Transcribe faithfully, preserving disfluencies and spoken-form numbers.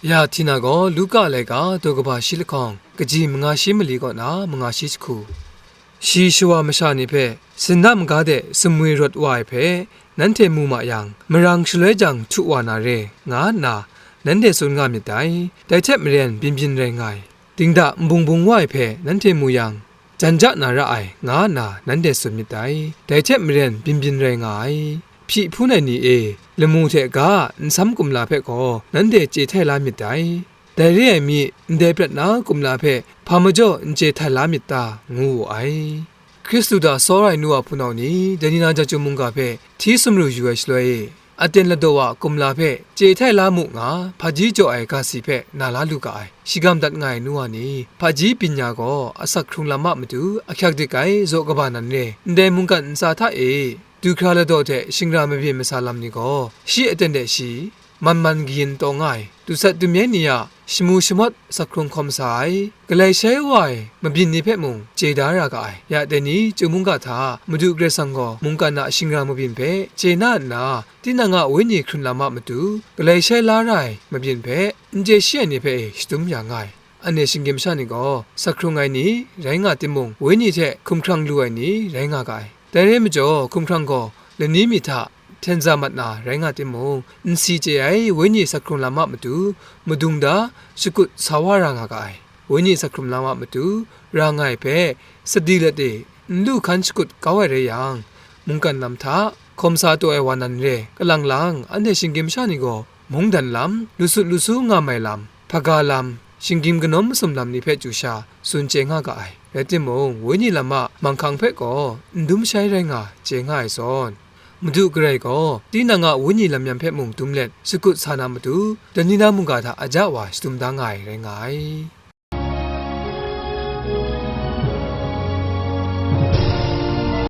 Ya Htina gaw Luka laika daw kaba shi lahkawng, kaji manga shi mali kaw na manga shi jahku. Shi shawa masha ni hpe sinda maga de sumwi rawt wa ai hpe nanhte mu ma yang, marang shaloi jang htu wa na re, nga nna nanhte tsun nga myit dai. Dai hte maren byin byin rai nga ai. Dingda nbung bung wa ai hpe nanhte mu yang, jan ja na ra ai, nga nna nanhte tsun myit dai. Dai hte maren byin byin rai nga ai. Hpyi hpun ai ni e, lamu hte ga a nsam kumla hpe gaw nanhte chye htai la myit dai. Dai re ai mi, ndai prat na kumla hpe hpa majaw n chye htai la myit ta? Ngu wu ai. Hkristu hta tsawra ai nu wa hpunau ni, dai ni na Chyum mungga hpe hti sumru yu ai shaloi e, Aten ladaw wa kumla hpe chye htai la mu nga, hpaji jaw ai ga si hpe na la lu ga ai. Shigam dat nga ai nu wa ni, hpaji byin ya gaw asak hkrung lam a matu ahkyak dik ai zaw kaba nan re, ndai mungkan ntsa hta e, du hkra ladaw hte shingra mabyin masa lam ni gaw, shi aten de shi, man man kayin taw nga ai, dusat dumyeng ni a shamu shamawt asak hkrung hkawm sa ai, galai shai wa ai mabyin ni hpe mung chye da ra ga ai. Ya dai ni, Chyum mungga hta Madu Karai Kasang gaw mungkan a shingra mabyin hpe chye na nna, tinang a wenyi hkrun lam a matu, galai shai la ra ai mabyin hpe n chye shi ai ni hpe e shadum ya nga ai. Anhte shinggyim masha ni gaw, asak hkrung ai ni rai nga timung, wenyi hte hkumhkrang lu ai ni rai nga ga ai. Dai rai majaw, hkumhkrang gaw lani mi hta htenza mat na rai nga timung, nsi chye ai wenyi asak hkrung lam a matu, madung da, shakut sa wa ra nga ga ai. Wenyi asak hkrung lam a matu ra nga ai hpe, sadi let e n lu hkan shakut kau ai rai yang, mungkan lam hta hkawm sa taw ai wa nan re, kalang lang anhte shinggyim masha ni gaw, mungdan lam, lusut lusu ngam ai lam, hpaga lam, shinggyim kanawm masum lam ni hpe chyu sha tsun chye nga ga ai. Rai timung, wenyi lam a manghkang hpe gaw n dum shai rai nga chye nga ai zawn, Madu Karai gaw tinang a wenyi lam yan hpe mung dum let shakut sa na matu, dai ni na mungga hta aja wa shadum da nga ai rai nga ai.